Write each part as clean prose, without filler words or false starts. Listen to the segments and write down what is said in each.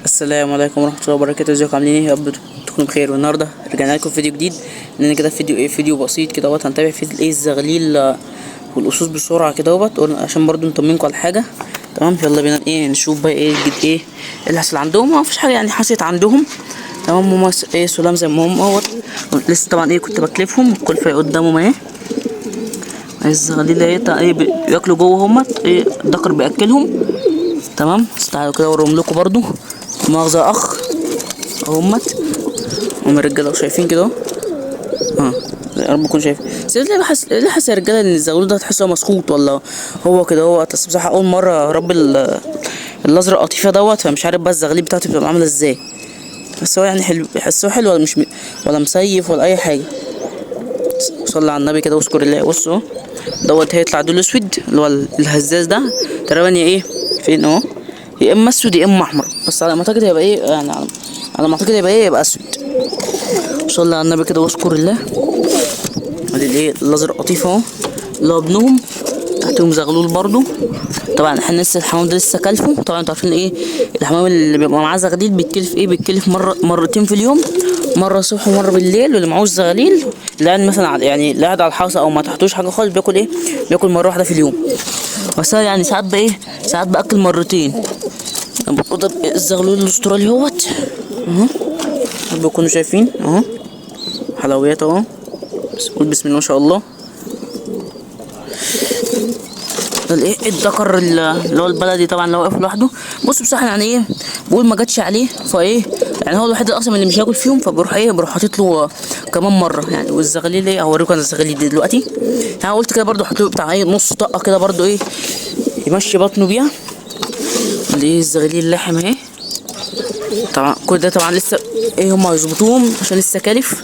السلام عليكم ورحمة الله وبركاته. ازيكم عاملين ايه؟ يا رب تكونوا بخير. والنهارده رجعنا لكم فيديو جديد، لان كده فيديو ايه، فيديو بسيط كده اهوت، هنتابع فيه الايه الزغليل والاسود بسرعة كده اهوت، عشان برضو نطمنكم على حاجة. تمام، يلا بينا ايه نشوف بقى ايه الجديد، ايه اللي حصل عندهم. ما فيش حاجة يعني حصلت عندهم. تمام، هما ايه سلام زي ما هم اهوت لسه. طبعا ايه كنت بكلفهم الكلفة قدامهم اهي، الزغاليل اهي ايه بياكلوا جوه همت، ايه الدكر بياكلهم. تمام، بس تعالوا كده اوريهم لكم برضو. مؤاخذة اخ اهمت، هم الرجالة شايفين كده اهو، يا رب تكونوا شايفين. بس ليه بحس، ليه حاسس يا رجاله ان الزغلول ده تحسه مسخوط ولا هو كده هو؟ بس بصراحة اول مرة رب الازرق قطيفة دوت، فمش عارف بقى الزغاليل بتاعته بتبقى عامله ازاي. بس هو يعني حلو، بحسه حلو ولا مش ولا مسيف ولا اي حاجة. صلي على النبي كده واذكر الله. بصوا دوت هيطلع دول اسود، اللي هو الهزاز ده تقريبا، يا ايه فين اهو، يا اما اسود يا اما احمر، بس على ما اعتقد هيبقى ايه يعني، على ما اعتقد هيبقى ايه، يبقى اسود. صلي على النبي كده واذكر الله. ادي الايه الازرق قطيف اهو، اللي هو ابنهم، تحتهم زغلول برضو. طبعا احنا لسه الحمام ده لسه كلفه. طبعا انتوا عارفين ايه الحمام اللي بيبقى معاه زغليل بيتكلف ايه، بيتكلف مرة مرتين في اليوم، مرة الصبح ومرة بالليل. واللي معهوش زغليل، اللي قاعد مثلا يعني اللي قاعد على الحصى او ما تحتوش حاجة خالص، بياكل ايه، بياكل مرة واحدة في اليوم. بس انا يعني ساعات بايه، ساعات باكل مرتين. الزغلول الاسترالي اهوت اهو، بيكونوا شايفين اهو، حلويات اهو. بس قول بسم الله ما شاء الله. الايه الدكر اللي هو البلدي طبعا اللي هو واقف لوحده. بص بصراحة يعني ايه بقول ما جاتش عليه، فايه يعني هو الوحيد اصلا اللي مش هياكل فيهم، فبروح ايه بروح حاطط له كمان مرة يعني. والزغليل ايه هوريكم انا الزغليل دي دلوقتي. يعني قلت كده برده احط له بتاع ايه نص طاقة كده برده ايه يمشي بطنه بيها. الايه الزغليل اللحم اهي. طبعا كل ده طبعا لسه ايه هم هيظبطوهم عشان لسه كالف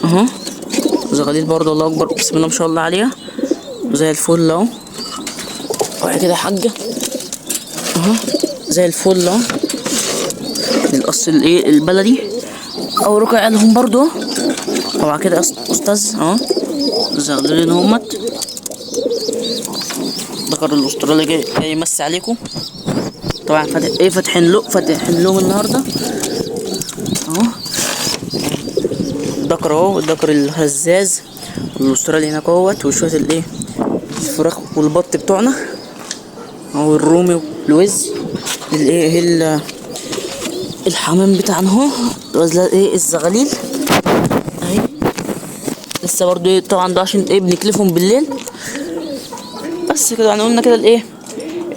اهو. زغليل برده الله اكبر بسم الله ما شاء الله عليها، زي الفل اهو. وبعد كده حاجة اهو زي الفل اهو. القص الايه البلدي اوريكم عيالهم برضو. طبعا كده استاذ اهو زغلولين اهمت. ذكر الاسترالي جاي يمسي عليكم. طبعا فاتح ايه، فاتحين له، فاتحين لهم النهارده اهو. الذكر اهو، الذكر الهزاز الاسترالي هناك اهوت، وشوية الايه الفراخ والبط بتوعنا اهو، الرومي والوز. الايه الحمام بتاعنا اهو، ايه الزغاليل اهي لسه برضو ايه. طبعا ده عشان ايه بنكلفهم بالليل. بس كده يعني قلنا كده الايه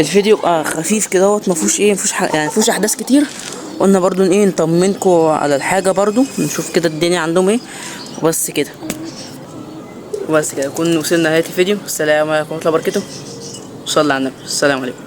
الفيديو يبقى خفيف كده اهوت، ما فيهوش ايه، ما فيهوش يعني ما فيهوش احداث كتير. قلنا برضو ايه نطمنكم على الحاجة برضو، نشوف كده الدنيا عندهم ايه. وبس كده، وبس كده نكون وصلنا لنهاية الفيديو. السلام عليكم ورحمة الله وبركاته، وصلى على النبي. السلام عليكم.